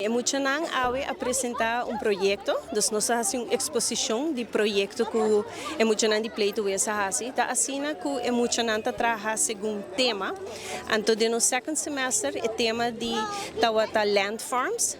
E muchanan awe a presenta un proyecto, dus nos a haci un exposicion di proyecto cu e muchanan di Play to Wiz a haci. Ta asina cu e muchanan ta traha segun tema. Anto den nos second semester e tema di tawata landforms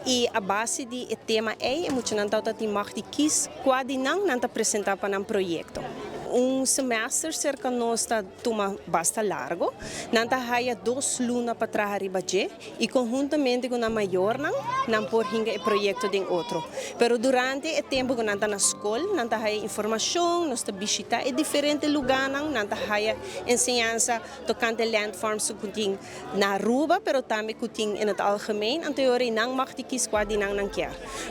y a base di e tema ey e muchanan tawata tin mag di kies cua di nan nan ta presenta pa nan proyecto. Un semester cerca nos ta tuma basta largo. Nan ta haya dos luna pa traha riba dje. Y conhuntamente cu nan mayornan, nan por hinca e proyecto den otro. Pero durante e tempo cu nan ta na scol, nan ta haya informacion, nos ta bishita e diferente luganan, nan ta haya enseñansa tocante landforms cu tin na Aruba, pero tambe cu tin in het algemeen. Anto e ora ey nan mag di kies cua di nan nan kier.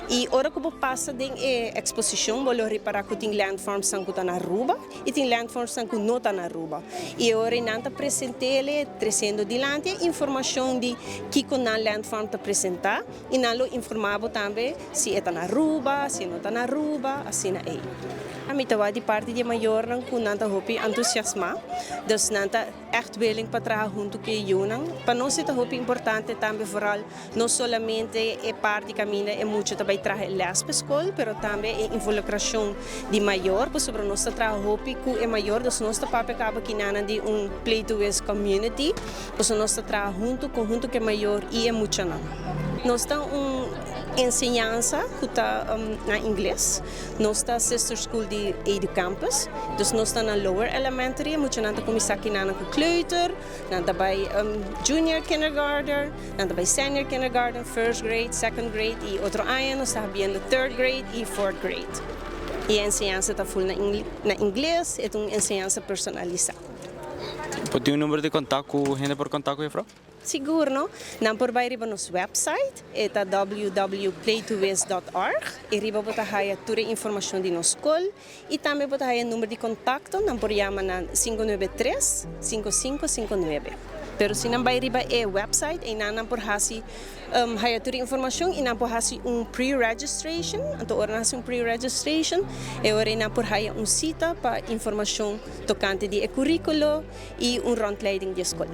Y ora cu bo pasa den e exposicion, bo lo ripara cu tin landformsnan cu ta na Aruba. I tin landformsnan ku no ta na Aruba. I e ora nan ta present'ele tresiendo dilanti e informashon di kiko nan landform ta presentá i nan lo informá bo tambe si e ta na Aruba, si e no ta na Aruba, asina ei. Mi ta wak di parti di e mayornan ku nan ta hopi entusiasmá, dus nan ta ègt willing pa traha huntu ku e yunan. Pa nos e ta hopi importante tambe vooral No solamente e parti kaminda e mucha ta bai traha e les pa e skol, pero tambe e involukrashon di mayor, pasobra nos ta traha hopi ku e mayor, dus nos ta papia kaba kinanan di un Play to Wiz community, pasobra nos ta traha huntu konhunto ku e mayor i e muchanan. Nos ta un enseñansa ku ta na ingles. Nos ta sister school di Educampus, dus nos ta na lower elementary, e muchanan ta kuminsá kinanan ku kleuter, Nan ta bai junior kindergarten, nan ta bai senior kindergarten, first grade, second grade y otro aña nos ta habiendo third grade y fourth grade. Y e enseñansa ta full na ingles, e ta un enseñansa personalisa. Por tin un number di kontak ku hende por kontak ku jefrou? Sigur no. Nan por bai riba nos website, e ta www.playtowiz dot org y riba bo ta haya tur e informashon di nos skol. Y tambe bo ta haya number di contacto, nan por yama na 593 5559. Pero si nan bay riba e website eynan nan por haci haya tur e informacion y nan por haci un pre-registration. Anto ora nan haci un pre-registration e ora ey nan por haya un cita pa informacion tocante di e curiculo y un rondleiding di e scol.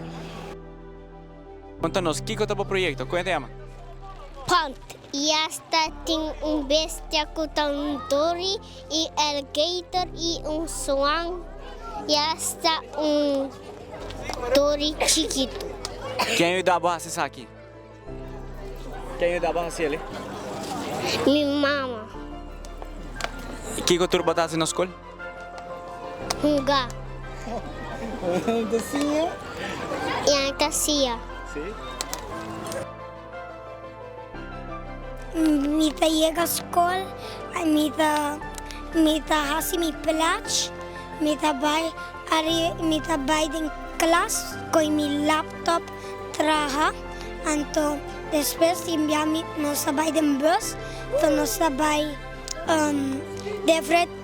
Conta nos, kico ta bo proyecto? Con e ta yama? Pont. Y hasta tin un bestia cu ta un dori y alligator y un swan y hasta un dori chikito. Ken a yuda bo haci esaki? Ken a yuda bo haci el'e? Mi mama. Y kico tur bo ta haci na scol? Hunga. Y nan ta siña. Mi ta yega skol, mi ta mi ta hasi mi plach, mi ta bai ari mi ta bai den klas koe mi laptop traha, anto despues tin bia mi nos ta bai den bus, anto nos ta bai diferente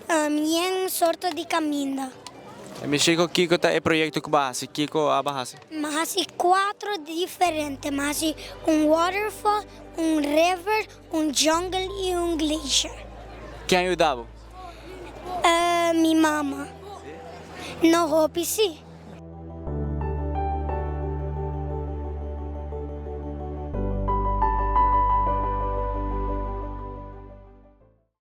Yen sorto di kaminda. Mi Chico, kiko ta e proyekto ku bo a hasi? Kiko abo a hasi? Mi a hasi kuatro diferente. Mi a hasi un waterfall, un river, un jungle i un glacier. Ken a yuda bo? Mi mama. No hopi si.